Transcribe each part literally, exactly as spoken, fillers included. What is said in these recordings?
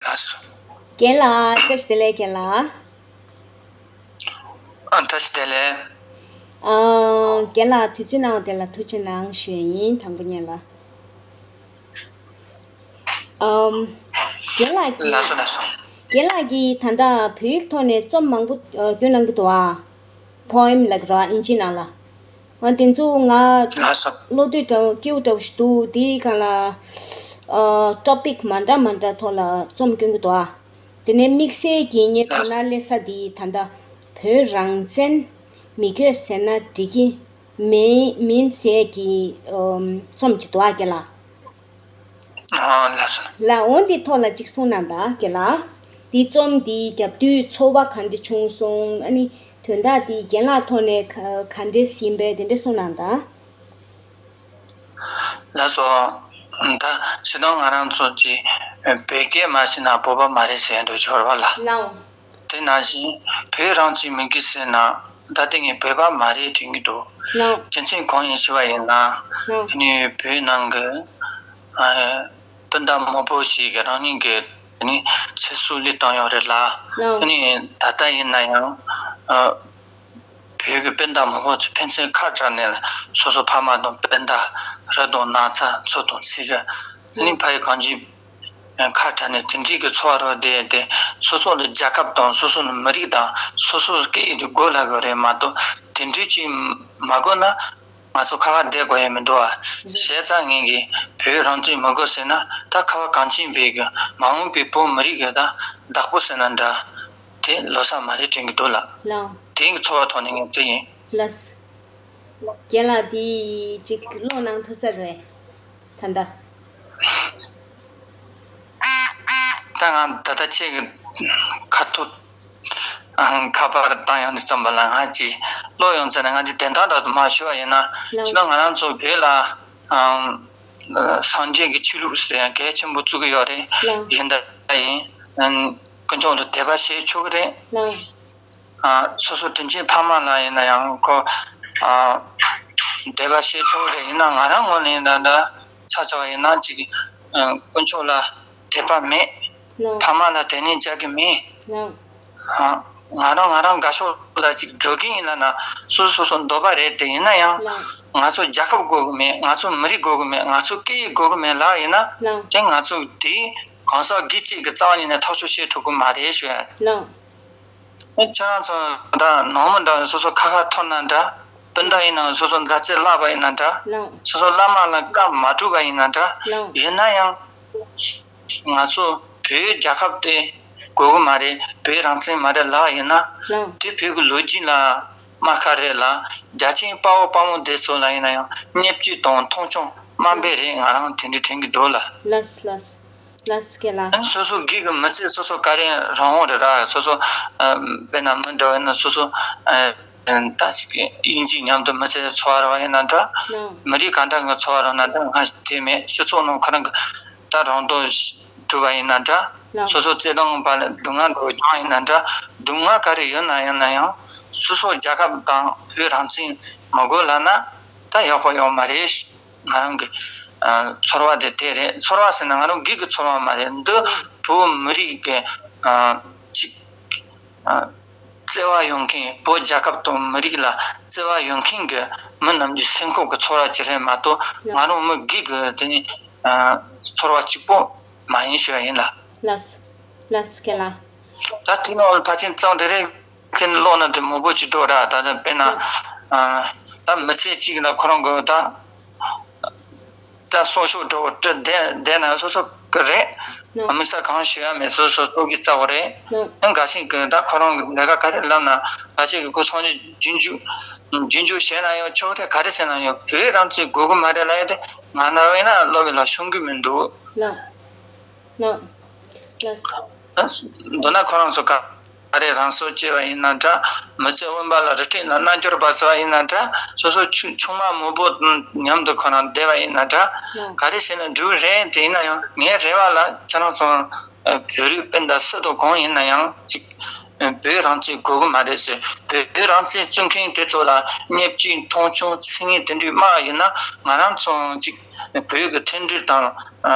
ལགས་སོ། རྒན་ལགས་བཀྲ་ཤིས་བདེ་ལེགས། རྒན་ལགས། ཨ། བཀྲ་ཤིས་བདེ་ལེགས། ཨ། རྒན་ལགས་དུས་ཚོད་གནང་བ་དེ་ལ་ཐུགས་རྗེ་གནང་ཞུ་ཡ་ཡིན། དང་པོ་ཉིད་ལ། ཨམ། རྒན་ལགས་ཀྱིས། ལགས་སོ་ལགས་སོ། རྒན་ལགས་ཀྱིས་ད་ལྟ་བོད་ཡིག་ཐོག་ནས་རྩོམ་མང་པོ་ཨ་བསྐྱོན་གནང་གི་འདུག་ཨ། པོ་ཨེམ་ལབ་ཀྱི་རེད་པ། ཨིན་ཇིའི་ནང་ལ། ཨ། དེ་ཚོ་ང་ལགས་སོ། བློ་འདོད་འདྲ་བོ་སྐྱིད་པོ་འདྲ་བོ་ཞིག་འདུག་དེའི་སྒང་ལ། ཨ། ཊོ་པིག་མ་འདྲ་མ་འདྲ་ཐོག་ལ་རྩོམ་བསྐྱོན་གྱི་འདུག་ཨ། དེ་ནས་དམིགས་བསལ་གྱིས་ངས་ད་ལགས་སོ། ལྟ་གླེང་ས་འདི་ད་ལྟ་བོད་རང་བཙན་མི་དགོས་ཟེར་ན་འགྲིག་གི་མེད་མིན་ཟེར་གྱི་ཨམ་རྩོམ་ཅིག་འདུག་ཨ། རྒན་ལགས། ཨ། ལགས་སོ། ལགས། འོ་འདི་ཐོག་ལ་ཅིག་གསུང་གནང་དང་རྒན་ལགས། འདི་རྩོམ་འདི་བརྒྱབ་དུས་ཚོར་བ་ག་འདྲ་བྱུང་སོང་། ཨ་ནི་དོན་དག་འདི་རྒན་ལགས་ཐོག་ནས་ག་ག་འདྲས་ཡིན་པས་དེ་འདྲས་གསུང་གནང་དང་། ལགས་སོ། ད་སྤྱིར་བཏང་ང་རང་ཚོ་གི་བོད་སྐད་མ་ཤེས་ན་བོད་པ་མ་རེད་ཟེར་འདུག་འབྱོར་བ་ལ། ལགས། དེ་ནང་བཞིན་བོད་རང་བཙན་མི་དགོས་ཟེར་ན་ད་ལྟ་ངས་བོད་པ་མ་རེད་དྲན་གྱི་འདུག་ལགས། རྒྱུ་མཚན་གང་ཡིན་ཞུས་པ་ཡིན་ན། ལགས། ཨ་ནི་བོད་ནང་གི་ཨ་སྤུན་ཟླ་མང་པོ་ཞིག་གིས་རང་ཉིད་ཀྱི་ཨ་ནི་ཚེ་སྲོག་བློས་བཏང་ཡོད་རེད་ལ། ལགས། ཨ་ནི་ད་ལྟ་ཡིན་ན་ཡང་ཨ་བོད་ཀྱི་སྤུན་ཟླ་མང་པོ་ཚོ་ཕན་ཚུན་ཁ་བྲལ་ནས་ལ་སོ་སོ་ཕ་མ་དང་སྤུན་ཟླ། རི་དང་ནགས་ཚལ། མཚོ་དང་ཚི་ག་ཨ་ནི་ཕ་ཡུལ་གངས་ཅན་ཁ་བྲལ་ནས་དེ་འདྲའི་གི་འཚོ་བ་རོལ་བསྡད་དེ། སོ་སོ་ལ་རྒྱལ་ཁབ་དང་སོ་སོ་ལ་མི་རིགས་དང་སོ་སོའི་སྐད་ཡིག་དེ་དགོས་ལབ་དགོས་རེད་མ་གཏོགས། དེ་འདྲའི་ཅིག་མ་དགོས་ན་ང་ཚོ་ཁ་ཁ་བསྡད་དགོས་ཡ་མི་འདུག་ཨ། བྱས་ཙང་ངས་གི་བོད་རང་བཙན་མི་དགོས་ཟེར་ན་ད་ཁ་བ་གངས་ཅན་པའི་གི་མ་འོངས་པའི་བོད་མི་རིགས་གི་ད་བདག་པོ་ཟེར་ན་འདྲ། དེ་ལོ་ས་མ་རེད་དྲན་གི་འདུག་ལགས། ལགས། དེ་ཚོ་བ་ཐོག་ནས་ངས་དེ་ཡིན། ལགས། རྒན་ལགས་འདི་ཅིག་ཀློག་གནང་ཐུབ་ས་རེད། ད་ལྟ། ད་ང་ད་ལྟ་ཁྱེད་ཀྱི་ཁ་ཐུག་ཨང་ཁ་པར་བཏང་ཡོང་དུས་ཙམ་པ་ལ་ང་ཅིག་ཀློག་ཡོང་ཚེ་ན་ང་ཅིག་དོན་དག་འདྲ་མ་ཞུ་བ་ཡིན་ན། ལགས། ཁྱེད་ང་རང་ཚོ་བོད་ལ་ཨང་སངས་རྒྱས་ཀྱི་ཆོས་ལུགས་ཟེར་ཡང་གལ་ཆེན་པོ་བརྩི་གི་ཡོད་རེད། ལགས། ཡིན་ད་ཡིན། ཨང་དཀོན་མཆོག་ལ་དད་པ་བྱེད་ཆོག་གི་རེད། ལགས། ཨ་སོ་སོ་དྲིན་ཆེན་ཕ་མ་ལ་ཡིན་ན་ཡང་ཁོ་ཨ་དད་པ་བྱེད་ཆོག་རེད། ཡིན་ན་ང་རང་ངོས་ནས་ཡིན་ན་འདྲ་ཆ་ཆ་བ་ཡིན་ན་ཅིག་ཨ་དཀོན་མཆོག་ལ་དད་པ་མེད། ལགས། ཕ་མ་ལ་དེ་ནས་བྱ་གི་མེད། ལགས། ཨ་ང་རང་ང་རང་དགའ་ཕྱོགས་ལ་ཅིག་འགྲོ་གི་ཡིན་ན་ན་སོ་སོ་སོ་སོ་འདོད་པ་རེད་དེ། ཡིན་ན་ཡང་ལགས། ང་ཚོ་རྒྱལ་ཁབ་དགོས་གི་མེད། ང་ཚོ་མི་རིགས་དགོས་གི་མེད། ང་ཚོ་སྐད་ཡིག་དགོས་གི་མེད་ལབ་ཡིན་ན། ལགས། དེ་ང་ཚོ་དེ་གང་ཟག་སྒེར་གཅིག་གི་རྩ་བ་ཉིད་ནས་ཐག་གཅོད་བྱེད་ཐུབ་གི་མ་རེད་ཞུ་ཡ། ལགས། ཨེ་ཁྱེད་རང་ཚོ་ད་ནང་མི་འདྲ་སོ་སོ་ཁ་ཁ་ཐོན་ན་འདྲ། སྤུན་ཟླ་ཡིན་ན་སོ་སོ་མཛའ་བརྩེ་བརླག་པ་ཡིན་ན་འདྲ། ལགས། སོ་སོ་བླ་མ་ལ་བཀའ་མ་གྲུབ་པ་ཡིན་ན་འདྲ། ལགས། ཡིན་ན་ཡང་ང་ཚོ་བོད་རྒྱལ་ཁབ་དེ་དགོས་གི་མ་རེད། བོད་རང་བཙན་མ་རེད་ལབ་ཡིན་ན། ལགས། དེ་བོད་ཀྱི་ལོ་རྒྱུས་ལ་རྨ་ཁ་རེད་ལ། རྒྱ་ཆེན་དཔའ་བོ་དཔའ་མོ་དེ་ཚོ་ལ་ཡིན་ན་ཡང་བརྙས་བཅོས་དང་མཐོང་ཆུང་དམའ་འབེབས་རེད། ང་རང་དེ་འདྲ་དྲན་གྱི་འདུག་ལ། ལགས་ལགས། ལགས་སོ་རྒན་ལགས། སོ་སོ་སྒེར་གྱི་མི་ཚེ་སོ་སོ་ག་རེ་རང་དབང་རེད་ར། སོ་སོ་ཨ་དཔེར་ན་མི་འདྲ་བ་ཡིན་ན་སོ་སོ་ཨ་ད་ཅིག་དབྱིན་ཇི་མཉམ་དུ་མི་ཚེ་འཚོ་བ་རོལ་བ་ཡིན་ན་འདྲ། ལགས། མི་རིགས་གང་འདྲ་གི་འཚོ་བ་རོལ་ན་འདྲ། ང་དེ་མེད། སྤྱི་ཚོགས་ནང་ཁོ་རང་གི་ད་རང་དོན་སྒྲུབ་པ་ཡིན་ན་འདྲ། ལགས། སོ་སོ་བརྩེ་དུང་བ་ལ་སྡུག་བསྔལ་འགྲོ་རྐྱང་ཡིན་ན་འདྲ། སྡུག་བསྔལ་ག་རེ་ཡོད་ན་ཡང་ན་ཡང་སོ་སོ་རྒྱལ་ཁབ་དང་བོད་རང་བཙན་མ་དགོས་ལབ་ན་ད་ཡག་པོ་ཡོད་མ་རེད། ང་རང་གི་ཨ་ཚོར་བ་དེ་དེ་རེད། ཚོར་བ་ཟེར་ན་ང་རང་སྒེར་གྱི་ཚོར་བ་མ་རེད། འདི་བོད་མི་རིགས་ཀྱི་ཨ་ཅིག་ཨ་བརྩེ་བ་ཡོད་མཁན། བོད་རྒྱལ་ཁབ་དང་མི་རིགས་ལ་བརྩེ་བ་ཡོད་མཁན་གྱི་མི་རྣམས་ཀྱི་སེམས་ཁོག་གི་ཚོར་བ་ཅིག་རེད་མ་གཏོགས། ང་རང་མི་སྒེར་གྱི་དེ་ནི་ཨ་ཚོར་བ་གཅིག་པོ་མ་ཡིན་ཞུ་བ་ཡིན་ལ། ལགས་ལགས་རྒན་ལགས། ད་དེ་ནང་ཕལ་ཆེར་གཙང་དེ་རེད། ཁྱེད་ཀློག་ན་དེ་མང་པོ་ཅིག་འགྲོ་ར། ད་ལྟ་དཔེར་ན་ཨ་ད་མི་ཚེ་གཅིག་ལ་ཁོ་རང་གི་ད་ད་གསོག་ཤུགས་འགྲོ་བསྡད་བསྡད་ན་སོ་སོ་གི་རེད། དམིགས་བསལ་གང་ཞུ་ཡ་མེད། སོ་སོ་སོ་གི་རྩ་བ་རེད། ཡང་འགའ་ཞིག་གི་ད་ཁོ་རང་གི་ལས་ཀ་ག་རེ་ལབ་ན་ཕལ་ཆེར་གི་ཁོ་སོང་ཉིན་རྒྱུན་འཇུག་རྒྱུན་འཇུག་བྱས་ན་ཡང་ཆོག་རེད། ག་རེ་བྱས་ན་ཡང་བོད་རང་བཙན་དགོས་གི་མ་རེད་ལབ་ཡ་དེ་ང་རང་ཡིན་ན་སློབ་པའི་ལ་ཤོང་གི་མི་འདུག་ལགས། ལགས། ལགས། མདོར་ན་ཁོ་རང་ཚོ་ག་རེ་རང་སྲོག་བཅད་པ་ཡིན་ན་འདྲ། མི་ཚེ་དབེན་པ་ལ་རི་ཁྲོད་ནང་རྣལ་འབྱོར་པ་ཟེར་བ་ཡིན་ན་འདྲ། སོ་སོ་ཆུང་ཆུང་མ་མང་པོ་མཉམ་དུ་ཁོ་རང་བསྡད་པ་ཡིན་ན་འདྲ། ལགས། ག་རེ་བྱས་ན་འགྲིག་རེད། དེ་ཡིན་ན་ཡང་ངའི་རེ་བ་ལ་ཁྱེད་རང་ཚོ་བོད་རིགས་སྤུན་ཟླ་སུ་དང་གང་ཡིན་ན་ཡང་ཅིག་བོད་རང་བཙན་དགོས་གི་མ་རེད་ཟེར། བོད་རང་བཙན་རྩོད་མཁན་དེ་ཚོ་ལ་བརྙས་བཅོས་མཐོང་ཆུང་ཚིག་ངན་དེ་འདྲའི་སྨྲ་བ་ཡིན་ན་ང་རང་ཚོ་ཅིག་ བོད་ཀྱི་མཐུན་སྒྲིལ་དང་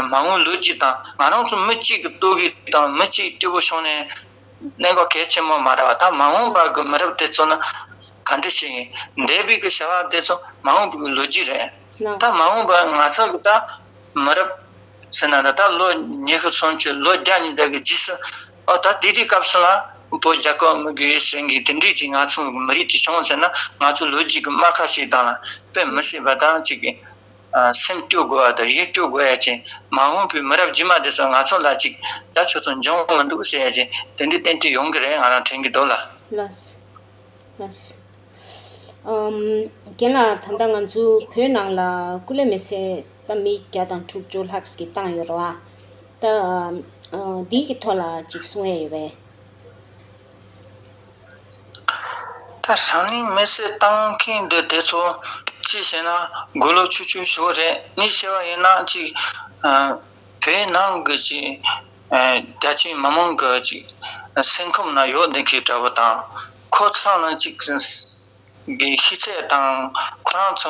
མ་འོངས་ལོ་རྒྱུས་དང་ང་རང་ཚོ་མི་གཅིག་གི་ལྟོ་གོས་དང་མི་གཅིག་སྐྱིད་པོ་བྱུང་ནས་གནས་སྐབས་གལ་ཆེན་པོ་མ་རེད་བ། ད་མ་འོངས་པ་གི་མི་རབས་དེ་ཚོ་ནི་ག་འདྲ་ཞིག་ཡིན། འདས་པའི་གི་བྱ་བ་དེ་ཚོ་མ་འོངས་པའི་གི་ལོ་རྒྱུས་རེད། ད་མ་འོངས་པ་ང་ཚོ་གི་ད་མི་རབས་ཟེར་ན་ད་ལྟ་ལོ་ཉི་ཤུ་སུམ་ཅུ་ལོ་བརྒྱ་ཉིས་བརྒྱ་གི་རྗེས་སུ་ཨོ་ད་དེ་དུས་སྐབས་སུ་ལ་བོད་རྒྱལ་ཁབ་མི་དགོས་ཟེར་གི་དེ་འདྲའི་གི་ང་ཚོ་གི་མི་རིགས་དེ་བྱུང་ཟེར་ན་ང་ཚོ་ལོ་རྒྱུས་གི་རྨ་ཁ་ཞིག་དང་ལ་དཔེ་མི་སྲིད་པ་དང་གཅིག་གི་སེམས་སྐྱོ་དགོས་པ་དང་ཡིད་སྐྱོ་དགོས་ཡ་ཅིག་མ་འོངས་པའི་མི་རབས་རྗེས་མ་དེ་ཚོ་ང་ཚོ་ལ་ཅིག་ད་ཁྱོད་ཚོ་འཇོན་མི་འདུག་ཟེར་ཡ་ཅིག་དེ་འདྲའི་ཏན་ཏན་ཡོང་གི་རེད། ང་རང་དྲན་གི་འདུག་ལ། ལགས་སོ། ལགས་སོ། ཨམ། རྒན་ལགས་ད་ལྟ་ང་ཚོ་བོད་ནང་ལ་སྐུ་ལས་མེད་སའི་ད་མི་བརྒྱ་དང་དྲུག་ཅུ་ལྷག་གིས་བཏང་ཡོད་རེད་བ། ད་ཨ་འདི་གི་ཐོག་ལ་ཅིག་གསུང་ཡ་ཡོད་པས། ད་སང་ཉིན་མི་སེར་བཏང་མཁན་འདི་དེ་ཚོ་ཅི་ཟེར་ན་དགུང་ལོ་ཆུང་ཆུང་ཞིག་རེད། གཉིས་བཤད་པ་ཡིན་ན་ཅིག་ཨ་བོད་ནང་གི་ཅིག་ཨ་རྒྱ་ཆེའི་མི་མང་གི་ཅིག་སེམས་ཁམས་ན་ཡོད་འདི་གི་འདྲ་པོ་དང་ཁོ་ཚང་ལ་ཅིག་གི་ཤེས་ཚད་དང་ཁོ་རང་ཚོ་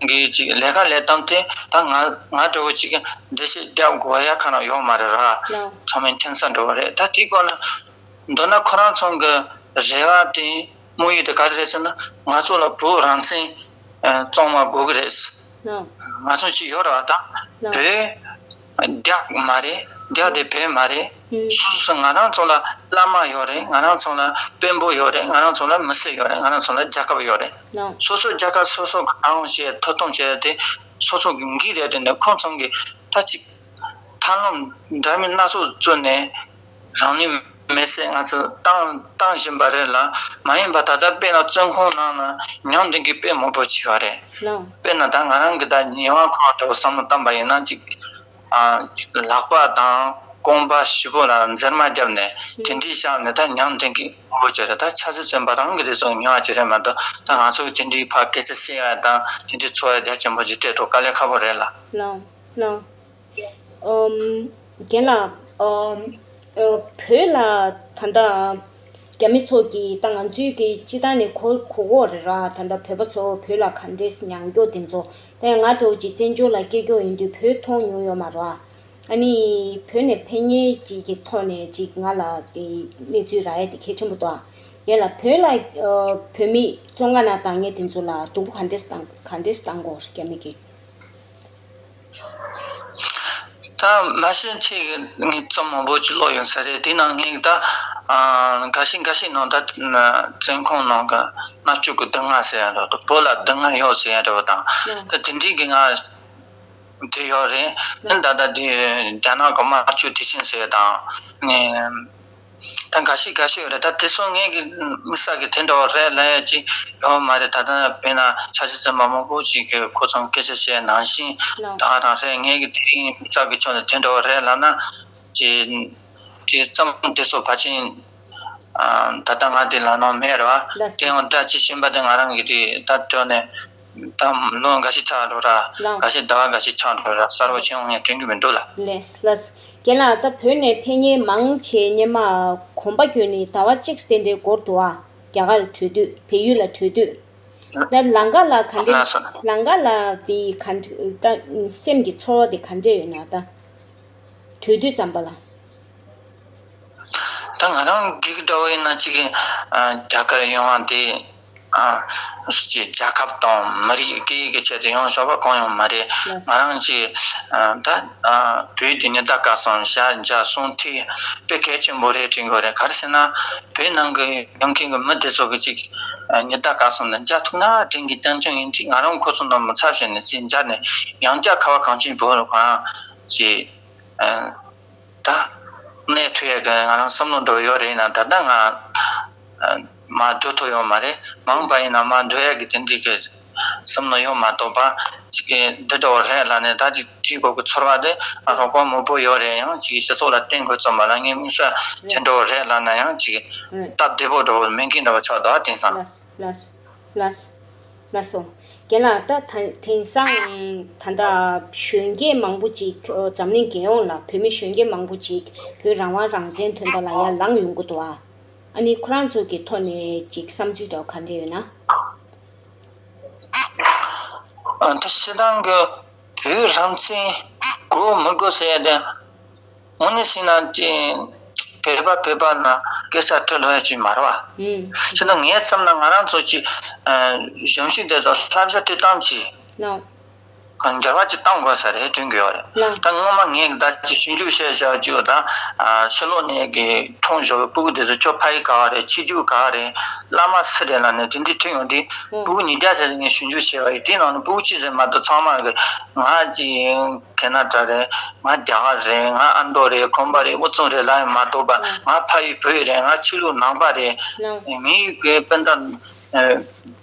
གི་ཅིག་ལས་ཀ་ལས་སྟངས་དེ་ད་ང་ང་འདྲ་བོ་ཅིག་འགྲེལ་བཤད་རྒྱག་དགོས་ཡ་ག་ན་ཡོད་མ་རེད་ར། ལགས། ཚང་མས་མཐུན་ས་འདྲ་བོ་རེད། ད་དེའི་སྐོར་ལ་མདོར་ན་ཁོ་རང་ཚོ་གི་རེ་བ་དེ་དམིགས་ཡུལ་དེ་ག་རེ་རེད་ཟེར་ན་ང་ཚོ་ལ་བོད་རང་བཙན་ཨ་གཙང་མ་དགོས་ཀྱི་རེད། ལགས། ང་ཚོ་ཅིག་ཡོད་ར་བ་ད། ལགས། བོད་རྒྱ་མ་རེད། རྒྱ་དེ་བོད་མ་རེད། ཨུམ། སོ་སོ་ང་རང་ཚོ་ལ་བླ་མ་ཡོད་རེད། ང་རང་ཚོ་ལ་དཔོན་པོ་ཡོད་རེད། ང་རང་ཚོ་ལ་མི་སེར་ཡོད་རེད། ང་རང་ཚོ་ལ་རྒྱལ་ཁབ་ཡོད་རེད། ལགས། སོ་སོ་རྒྱལ་ཁབ་སོ་སོ་གི་ད་རུང་བྱས་ཐོབ་ཐང་བྱས་ཏེ་སོ་སོ་གི་འགན་རེད་དེ་ནས་ཁོང་ཚོ་གི་ད་ཅིག་ཐབས་ལམ་འདྲ་མིན་སྣ་ཚོགས་བཙལ་ནས་རང་ཉིད་མི་སེར་ང་ཚོ་བཏང་བཏང་བཞིན་པ་རེད་ལ། མ་ཡིན་པ་ད་ལྟ་དཔེར་ན་བཙོན་ཁང་ནང་ན་ཉམས་ལྡན་གྱི་དཔེ་མང་པོ་བྱས་པ་རེད། ལགས། དཔེར་ན་ད་ང་རང་གི་ད་ཉེ་བ་ཁོ་འདྲ་བོ་བསམ་བློ་བཏང་པ་ཡིན་ན་ཅིག་ཨ་ལག་པ་དང་རྐང་པ་ཞིབ་པོ་ལ་འཛེར་མ་བརྒྱབ་ནས་དེ་འདྲའི་བཞག་ནས་ད་ཉམས་ལྡན་གྱི་མང་པོ་བྱས་རེད། ད་ཆབ་སྲིད་བཙོན་པ་རང་གི་དེ་ཚོ་ཉེ་བ་ཅིག་རེད་མ་གཏོགས་ད་ང་ཚོ་གི་དེ་འདྲའི་ཕར་སྐད་ཆ་བཤད་ཡ་དང་དེ་འདྲའི་འཚོ་བ་རྒྱ་ཆེན་པོ་ཅིག་སྤྲད་འགྲོ་དཀའ་ལས་ཁག་པོ་རེད་ལ། ལགས། ལགས། ཨམ། རྒན་ལགས། ཨམ། ཨ་བོད་ལ་ད་ལྟ་རྒྱ་མི་ཚོ་གིས་ད་ང་ཚོའི་གི་སྤྱི་བཏང་ནས་གོ་གོ་གོ་རེད་ར། ད་ལྟ་བོད་པ་ཚོ་བོད་ལ་ག་འདྲས་མྱངས་རྒྱུ་དེ་ཚོ་ད་ཡང་ང་འདྲ་བོ་ཅིག་བཙན་བྱོལ་ལ་སྐྱེས་རྒྱུ་ཡིན་དུས་བོད་མཐོང་མྱོང་ཡོད་མ་རེད་བ། ཨ་ནི་བོད་ནས་ཕེབས་མཁན་ཅིག་གི་ཐོག་ནས་ཅིག་ང་ལ་དེ་གནས་ཚུལ་རག་ཡ་དེ་གལ་ཆེན་པོ་འདུག་ཨ། རྒན་ལགས་བོད་ལ་ཨ་བོད་མི་བཙོན་ཁང་ནང་བཏང་མཁན་དེ་ཚོ་ལ་སྡུག་པོ་ག་འདྲས་བཏང་ག་འདྲས་བཏང་གོ་རྒྱ་མི་གིས། ད་མ་གཞི་ཁྱེད་ཀྱིས་ངས་རྩོམ་མང་པོ་ཅིག་ཀློག་ཡོང་ས་རེད། དེ་ནང་ངས་ད་ཨ་འགའ་ཞིག་འགའ་ཞིག་ནང་ད་བཙོན་ཁང་ནང་གི་མནར་གཅོད་ཀྱི་སྡུག་བསྔལ་ཟེར་ཡ་འདྲ་བོ་དང་བོད་ལ་སྡུག་བསྔལ་ཡོད་ཟེར་ཡ་འདྲ་བོ་དང་ད་དེ་འདྲའི་གི་ང་དེ་ཡོད་རེད། ཨ་ནི་ད་ལྟ་དེ་རྒྱ་ནག་གི་དམར་གཅོད་དེ་ཅན་ཟེར་ཡ་དང་ངས། ད་འགའ་ཞིག་འགའ་ཞིག་ཡོད་རེད། ད་དེ་ཚོ་ངས་གི་དམིགས་བསལ་གི་དེ་འདྲ་བ་རེད་ལབ་ཡ་ཅིག་ཡོད་མ་རེད། ད་ལྟ་དཔེར་ན་ཆབ་སྲིད་བཙོན་པ་མང་པོ་ཅིག་གི་ཁོ་ཚོ་སྐད་ཆ་བཤད་ནང་བཞིན་ད་ག་རང་རེད། ངས་གི་དེ་རིང་དམིགས་བསལ་གི་ཕྱོགས་ནས་དེ་འདྲ་བ་རེད་ལབ་ན་ཅིག་དེ་རྩོམ་དེ་ཚོ་ཕལ་ཆེར་ཨ་ད་ལྟ་ང་དེ་ལབ་ནོར་མེད་རེད་བ། དེ་ཡང་སྒྲ་ཅིག་ཤེས་པ་དེ་ང་རང་གི་དེ་ད་དྲོ་ནས། ད་ལོ་འགའ་ཞིག་ཆགས་འགྲོ་ར། ལགས། འགའ་ཞིག་ཟླ་བ་འགའ་ཞིག་ཆགས་འགྲོ་ར། གསར་པ་ཕྱིན་འོང་ཡང་དྲན་གྱི་མི་འདུག་ལ། ལགས་ལགས། རྒན་ལགས་ད་བོད་ནས་ཕེབས་མཁན་མང་ཆེ་སྔོན་མ་གོམ་པ་བརྒྱུད་ནས་ཟླ་བ་གཅིག་ཙམ་དེ་འགོར་འདུག་ཨ། རྒྱ་གར་བྲོས་དུས་བལ་ཡུལ་ལ་བྲོས་དུས། ད་ལམ་ཁ་ལ་ག་འདྲ་ལགས་སོ། ལམ་ཁ་ལ་དེ་ག་འདྲ་ད་སེམས་ཀྱི་ཚོར་བ་དེ་ག་འདྲ་ཡོད་ན་ད། བྲོས་དུས་ཙམ་པ་ལ། ད་ང་རང་སྒེར་འདྲ་བོ་ཡིན་ན་ཅིག་ཨ་རྒྱ་གར་ཡོང་བ་དེ་ཨ་ཅིག་རྒྱལ་ཁབ་དང་མི་རིགས་སྐད་ཡིག་གི་ཆེད་དུ་ཡོང་ཆོག་པ་གང་ཡང་མ་རེད། ལགས། ང་རང་ཅིག་ཨ་ད་ཨ་བོད་དེ་ཉི་ཟླ་སྐར་གསུམ་ཞག་བརྒྱ་གསུམ་ཐིག་དཔེ་གལ་ཆེན་པོ་རེད་དྲན་གྱི་རེད། ག་རེ་ཟེར་ན་བོད་ནང་གི་ཡོང་མཁན་གྱི་མི་དེ་ཚོ་གི་ཅིག་ཨ་ཉི་ཟླ་སྐར་གསུམ་ནས་མཇལ་ཐུབ་ན་དྲན་གྱི་རྐྱང་རྐྱང་ཡིན་དུས་ང་རང་ཁོ་ཚོ་ནང་མི་ཚབ་བྱས་ནས་ཅིག་མཇལ་ནས་ཡང་བསྐྱར་ཁ་བ་གངས་ཅན་བོད་ལ་གང་ཅིག་ཨ། ད་གནས་ཐུབ་ཡས་ཀྱི་ང་རང་བསམ་བློ་འདྲ་བོ་ཡོད་རེད། ཡིན་ན་ད་ལྟ་ང་མར་འགྲོ་ཐུབ་ཡོད་མ་རེད། མ་འོངས་པ་ཡིན་ན་མར་འགྲོ་ཡས་ཀྱི་དེ་འདྲའི་གི་བསམ་བློ་ཡོད་མ་གཏོགས་པ་ཅིག་གི་འདི་འདྲ་བོ་རེད་ལབ་ནས་ད་ཅིག་དེའི་སྐོར་གྱི་ཚོར་བ་དེ་ཨ་རོགས་པ་མང་པོ་ཡོད་རེད། ཡང་ཅིག་སྤྱི་ཚོགས་ལ་བསྟན་དགོས་བསམ་པ་ལ་ངས་དམིགས་བསལ་དེ་འདྲ་བོ་རེད་ལབ་ན་ཡང་ཅིག་སྟབས་བདེ་པོ་འདྲ་བོ་མེད་མཁན་འདྲ་བོ་ཆགས་འདུག་ཨ། དེང་སང་། ལགས་ལགས། ལགས་སོ། ལགས་སོ། རྒན་ལགས་ད་ད་དེང་སང་ད་ལྟ་གཞོན་སྐྱེས་མང་པོ་ཅིག་འཛམ་གླིང་རྒྱལ་ཡོངས་ལ་བོད་མི་གཞོན་སྐྱེས་མང་པོ་ཅིག་བོད་རང་དབང་རང་བཙན་དོན་དག་ལ་ཡར་ལངས་ཡོང་གི་འདུག་ཨ། ཨ་ནི་ཁོ་རང་ཚོ་གི་ཐོག་ནས་ཅིག་བསམ་ཚུལ་འདྲ་བོ་ག་འདྲ་ཡོད་ན། ཨ་ད་སྤྱིར་བཏང་གི་ བོད་རང་བཙན་དགོས་མི་དགོས་ཟེར་ཡ་དེ། དངོས་གནས་བྱས་ན་ཅིག་བོད་པ་བོད་པ་ན་སྐད་ཆ་དྲི་ལོས་ཡ་ཅིག་མ་རེད་བ། ཨུམ། བྱས་ན་ངའི་བསམ་ན་ང་རང་ཚོ་ཅིག་ཨ་གཞུང་ཞིག་དེ་ཚོ་བསླབ་བྱ་སྤྲོད་སྟངས་ཅིག་ལགས། གང་འགྱུར་བ་ཅིག་གཏང་དགོས་ས་རེད་དྲན་གྱི་ཡོད་རེད། ལགས། ད་སྔོན་མ་ངས་ད་ཅིག་ཞིབ་འཇུག་བྱས་བཞག་ཅིག་ད་ཨ་ཕྱི་ལོགས་ནས་གི་འཁྲུངས་བཞག་པའི་སྤུ་གུ་དེ་ཚོ་ཁྱོད་ཕ་ཡུལ་ག་བ་རེད། ཆོས་རྒྱུད་ག་བ་རེད། བླ་མ་སུ་རེད་ལབ་ནས་དེ་འདྲའི་དྲིས་ཡོང་དུས། ཨུམ། སྤུ་གུ་ཉིས་བརྒྱ་ཙམ་ངས་ཞིབ་འཇུག་བྱས་པ་ཡིན། དེའི་ནང་ནས་སྤུ་གུ་གཅིག་ཙམ་མ་གཏོགས་ཚང་མ་གི་ང་ཅིག་ཁེ་ན་ཌ་རེད། ང་རྒྱ་གར་རེད། ང་ཨ་མདོ་རེད། ཁམས་པ་རེད། དབུས་གཙང་རེད་ལབ་ཡང་མ་གཏོགས་པ། ཨ། ང་ཕ་ཡུལ་བོད་རེད། ང་ཆོས་ལུགས་ནང་པ་རེད། ལགས། ངའི་གི་སྤུན་ཟླ་ཨ་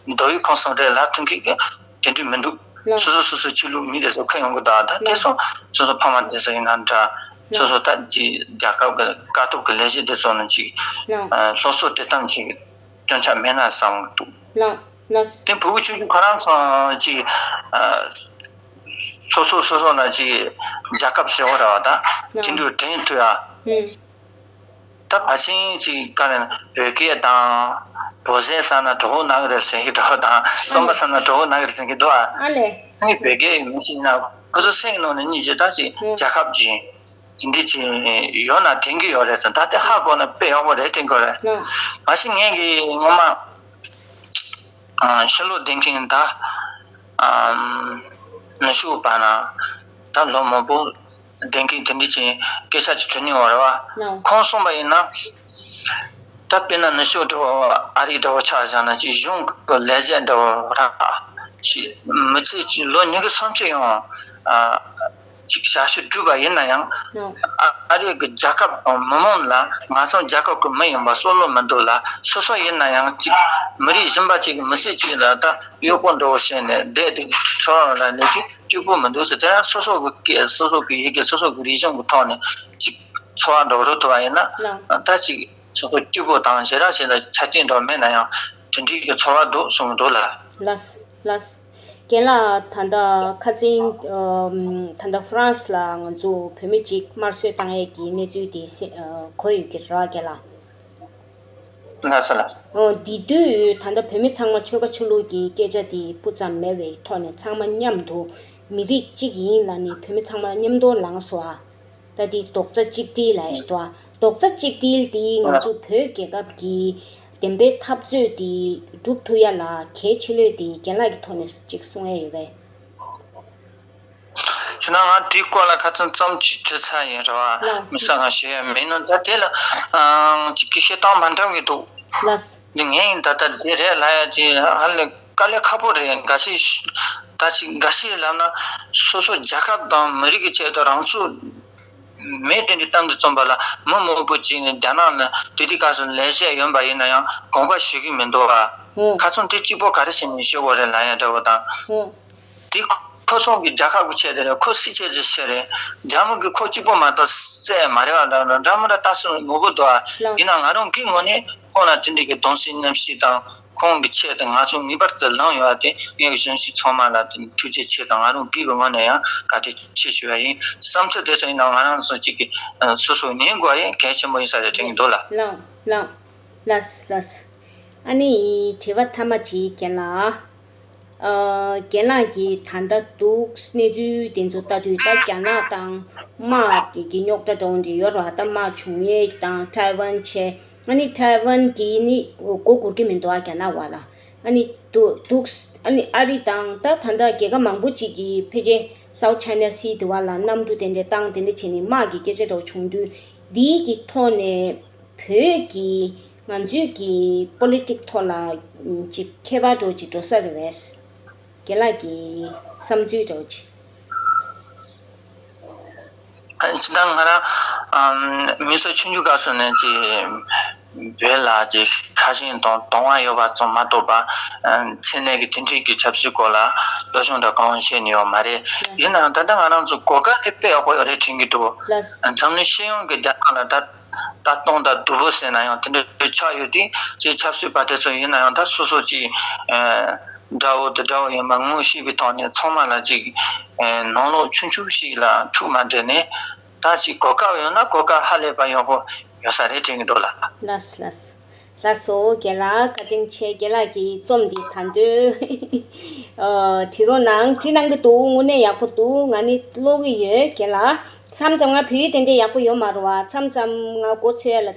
མདོ་དབུས་ཁམས་གསུམ་རེད་ལབ་ཐུབ་མཁན་གི་དེ་འདྲ་མི་འདུག། ལགས། སོ་སོ་སོ་སོའི་ཆོས་ལུགས་མི་དེ་ཚོ་ཁ་ཡོང་གི་འདུག། ད་དེ་ལགས། སོ་སོ་སོ་ཕ་མ་དེ་ཚོ་ཡིན་ན་འདྲ། ལགས། སོ་སོ་ད་ཅིག་རྒྱལ་ཁབ་ཀྱི་དཀའ་ཐུབ་ཀྱི་ལས་བྱེད་དེ་ཚོ་ནང་ཅིག་ལགས། ཨ་སློབ་གསོ་སྤྲད་སྟངས་ཅིག་སྐྱོན་ཆ་མེད་ན་བསམ་གི་འདུག། ལགས་ལགས། དེ་བུ་གུ་ཆུང་ཆུང་ཁོ་རང་ཚོ་ཅིག་ཨ་སོ་སོ་སོ་སོ་ལ་ཅིག་རྒྱལ་ཁབ་ཟེར་བ་རེད་བ། ད་ལགས། དེ་འདྲ་དྲན་ཐུབ་ཡ། ཨུམ། ད་ཕལ་ཆེར་ཅིག་ག་རེ་ན་བོད་སྐད་དང་། བོད་ཟས་ཟ་ན་གྲོད་ཁོག་ན་གི་རེད་ཟེར་གྱི་འདུག་དང་། རྩམ་པ་ཟ་ན་གྲོད་ཁོག་ན་གི་རེད་ཟེར་གྱི་འདུག་ཨ། ཨ་ལས། ཨ་ནི་བོད་སྐད་ཡིན་མིན་ཞིག་ན་ཁོ་ཚོ་སེམས་ཀྱི་ནང་ནས་གཉིས་ཀྱི་ད་ཅིག་ཨུམ། རྒྱལ་ཁབ་ཀྱི་དེ་འདྲ་ཅིག་ཡོད་ན་དྲན་གྱི་ཡོད་རེད་ཟེར། ད་དེ་ཧ་གོ་ན་དཔེ་ཡག་པོ་རེད་དྲན་གྱི་ཡོད་རེད། ཨུམ། མ་གཞི་ངས་ཀྱི་སྔོན་མ་ཨ་ཕྱི་ལོགས་བསྡད་མཁན་ད་ཨ་ནུབ་ཕྱོགས་པ་ན་ད་ལོ་མང་པོ་བསྡད་མཁན་དེ་འདྲ་ཅིག་སྐད་ཆ་ཅིག་དྲི་ནི་ཡོད་རེད་བ། ལགས། ཁོང་གསུངས་པ་ཡིན་ན། ད་དཔེར་ན་ནུབ་ཕྱོགས་འདྲ་བོ་ཨ་རི་འདྲ་བོ་ཆ་བཞག་ན་ཅིག་གཞུང་གི་ལས་བྱེད་འདྲ་བོ་ར་ཅིག་མི་ཚེ་ཅིག་ལོ་ཉི་ཤུ་སུམ་ཅུ་ཡང་ཨ་ཅིག་ཞབས་ཞུ་བསྒྲུབས་པ་ཡིན་ན་ཡང་། ཨ་ཨ་རི་གི་རྒྱལ་ཁབ་དང་མི་མང་ལ་ང་ཚོ་རྒྱལ་ཁབ་ཀྱི་མི་ཡིན་པ་བསམ་བློ་མི་འདུག་ལ། སོ་སོ་ཡིན་ན་ཡང་ཅིག་མི་རིགས་གཞན་པ་ཅིག་གི་མི་ཚེ་ཅིག་ལ་ད་གཡོག་པོ་འདྲ་བོ་བྱས་ནས་བསྡད་དེ་འཚོ་བ་ལ་ལས་ཀྱི་སྐྱིད་པོ་མི་འདུག་ཟེར། དེ་ཡང་སོ་སོ་གི་སྐད་སོ་སོ་གི་ཡི་གེ་སོ་སོ་གི་རིག་གཞུང་གི་ཐོག་ནས་ཅིག་འཚོ་བ་འགྲོ་རུ་ཐུབ་པ་ཡིན་ན། ལགས། ད་ཅིག་སོ་སོ་སྐྱིད་པོ་དང་ཞེ་དྲག་ཞེ་དྲག་ཆ་རྐྱེན་འདྲ་མེད་ན་ཡང་དེ་འདྲའི་གི་ཚོར་བ་འདུག་གསུངས་འདུག་ལ། ལགས་ལགས། རྒན་ལགས། ད་ལྟ་ཁ་སང་ཨམ་ད་ལྟ་ཧྥ་རན་སི་ལ་ང་ཚོ་བོད་མི་གཅིག་དམར་གསོད་བཏང་ཡས་ཀྱི་གནས་ཚུལ་དེ་གསན་ཨ་གོ་ཡོད་ཀྱི་རེད་རྒན་ལགས། ལགས་སོ་ལགས། ཨོ་འདི་དུས་ད་ལྟ་བོད་མི་ཚང་མ་ཆོལ་ཁ་ཆོས་ལུགས་ཀྱི་སྐད་ཆ་དེ་སྤུ་ཙམ་མེད་པའི་ཐོག་ནས་ཚང་མ་མཉམ་དུ་མི་རིགས་གཅིག་ཡིན་ལབ་ནས་བོད་མི་ཚང་མ་མཉམ་དུ་ལངས་སོང་ཨ། ད་འདི་རྡོག་རྩ་གཅིག་སྒྲིལ་ལབ་ཡ་ཞིག་འདུག་ཨ། རྡོག་རྩ་གཅིག་སྒྲིལ་འདི་ང་ཚོ་བོད་རྒྱལ་ཁབ་ཀྱི་བདེན་པའི་འཐབ་རྩོད་འདི་སྒྲུབ་ཐུབ་ཡ་ལ་གལ་ཆེ་ལོས་འདི་རྒན་ལགས་ཀྱི་ཐོག་ནས་གཅིག་གསུང་ཡ་ཡོད་པས། བྱས་ན་ང་དེའི་སྐོར་ལ་ཁ་ཚང་ཙམ་ཅིག་དྲི་ཚར་ཡིན་རེད་བ། ལགས། མི་ས་ང་ཞུ་ཡ་མིན་ནོ། ད་དེ་ལ་ཨང་ཅིག་གི་བཤད་སྟངས་མ་འདྲ་གི་འདུག། ལགས། འདི་ངས་ཡིན་ད་ལྟ་འདི་རེད་ལབ་ཡ་ཅིག་ཧ་ལས་དཀའ་ལས་ཁག་པོ་རེད། འགའ་ཞིག་ད་ཅིག་འགའ་ཞིག་ལབ་ན་སོ་སོ་རྒྱལ་ཁབ་དང་མི་རིགས་ཀྱི་ཆེད་དུ་རང་ཚུགས་མེད་དེ་འདྲའི་གཏམ་དུ་བརྩམས་པ་ལ་མི་མང་པོ་ཅིག་ནས་རྒྱ་ནག་ནས་དེ་དུས་སྐབས་སུ་ལས་བྱེད་ཡོད་པ་ཡིན་ན་ཡང་དགོངས་པ་ཞུ་གི་མི་འདུག་བ། ཧུམ། ཁ་ཚོན་དེ་གཅིག་པོ་ག་རེ་བྱས་ནས་ཤོར་བ་རེད་ལབ་ཡ་འདྲ་བོ་དང་། ཧུམ། དེ་ཁོ་ཚོ་གི་རྒྱལ་ཁབ་ཀྱི་ཆེད་དེ་རེད། ཁོ་སྲིད་ཆེད་ཀྱི་ཆེད་རེད། རྒྱ་མི་གི་ཁོ་གཅིག་པོ་མ་གཏོགས་སྲིད་མ་རེད་བ། འདྲ་འདྲ་མི་འདྲ་ལྟ་སྲོལ་མང་པོ་འདུག་ཨ། ལགས། ཡིན་ན་ང་རང་གི་ངོས་ནས་ཁོང་ལ་དེ་འདྲའི་གི་གདུང་སེམས་མཉམ་སྐྱེད་དང་ཁོང་གི་ཆེད་དུ་ང་ཚོ་ངེས་པར་དུ་ལངས་ཡོང་བ་དེ་ངས་གཞོན་སྐྱེས་ཚང་མ་ལ་དེ་ཐུགས་རྗེ་ཆེ་དང་ང་རང་གི་གི་ངོས་ནས་ཡང་བཀའ་དྲིན་ཆེ་ཞུ་བ་ཡིན། བསམ་ཚུལ་དེ་ཚོ་ཡིན་ན་ང་རང་ཚོ་གཅིག་གི་སོ་སོ་ཉན་དགོས་ཡིན་གལ་ཆེན་པོ་ཡིན་ས་རེད་དྲན་གྱི་འདུག་ལ། ལགས་ལགས། ལགས་ལགས། ཨ་ནི་དྲི་བ་མཐའ་མ་ཅིག་རྒན་ལགས། ཨ་རྒན་ལགས་ཀྱིས་ད་ལྟ་འདུག་གནས་ཚུལ་དེ་ཚོ་ལྟ་དུས་ད་རྒྱ་ནག་དང་དམག་གི་རྙོག་དྲ་འདྲ་བོ་འདྲ་ཡོད་རེད་བ། ད་དམག་བྱུང་ཡས་དང་ཐའེ་ཝན་བྱས། ཨ་ནི་ཐའེ་ཝན་གྱིས་ནི་མགོ་སྒུར་གྱི་མི་འདུག་ཨ་རྒྱ་ནག་བ་ལ། ཨ་ནི་འདུག་འདུག་ཨ་ནི་ཨ་རི་དང་ད་ད་ལྟ་རྒྱལ་ཁབ་མང་པོ་ཅིག་གིས་ཕ་གི་South China Sea དེ་བ་ལ་གནམ་གྲུ་དེ་འདྲ་བཏང་དེ་འདྲ་བྱས་ནས་དམག་གི་སྐད་ཆ་འདྲ་བོ་བྱུང་དུས་འདིའི་གི་ཐོག་ནས། བོད་ཀྱི་ང་ཚོའི་གི་པོ་ལི་ཊིག་ཐོག་ལ་ཅིག་ཁྱད་པར་འདྲ་བོ་ཅིག་འགྲོ་ས་རེད་བས། རྒན་ལགས་ཀྱི་བསམ་ཚུལ་འདྲ་བོ་ཅིག། ཨ་ནི་ད་ང་རང་ཨམ་མི་ཚོ་ཆུང་ཆུང་སྐབས་སུ་ནས་ཅིག་བོད་ལ་ཅིག་ཁ་ཞེང་དང་དང་བ་ཡོད་པ་ཙམ་མ་གཏོགས་པ། ཨམ་འཕྲིན་ལས་ཀྱི་དེ་འདྲའི་གི་ཆབ་སྲིད་སྐོར་ལ་སློབ་སྦྱོང་འདྲ་གང་ཡང་བྱས་ནས་ཡོད་མ་རེད། ཡིན་ནའང་ད་ལྟ་ང་རང་ཚོ་གོ་སྐབས་དེ་དཔེ་ཡག་པོ་ཡོད་རེད་དྲན་གྱི་འདུག། ལགས། འཛམ་གླིང་སྤྱི་ཡོངས་ཀྱི་རྒྱ་ནག་ལ་ད། ད་སྟོང་དང་སྡུག་པོ་ཟེར་ན་ཡང་དེ་འདྲ་ཆགས་ཡོད་དུས་ཅིག་ཆབ་སྲིད་པ་དེ་ཚོ་ཡིན་ན་ཡང་ད་སོ་སོ་ཅིག་ཨེ་དགྲ་བོ་དང་དགྲ་བོ་ཡིན་པ་ངོ་ཤེས་པའི་ཐོག་ནས་ཚང་མ་ལ་ཅིག་ཨེ་ནང་ལོགས་ཆུང་ཆུང་ཞིག་ལ་འཁྲུག་མ་འགྲོ་ནས་ད་ཅིག་གོ་སྐབས་ཡོད་ན་གོ་སྐབས་ཧ་ལས་པ་ཡག་པོ་ཡོད་ས་རེད་དྲན་གྱི་འདུག་ལགས། ལགས་ལགས། ལགས་སོ། རྒན་ལགས་བཀའ་དྲིན་ཆེ། རྒན་ལགས་ཀྱི་རྩོམ་འདི་ད་དུང་ཨ་བྲིས་རོགས་གནང་། བྲིས་གནང་གི་འདུག་དངོས་གནས་ཡག་པོ་འདུག་ང་ནི་ཀློག་གི་ཡོད། རྒན་ལགས་མཚམས་མཚམས་ང་བོད་ཡིག་དེ་འདྲས་ཡག་པོ་ཡོད་མ་རེད་བ། མཚམས་མཚམས་ང་མགོ་ཚོད་ཡ་ལ་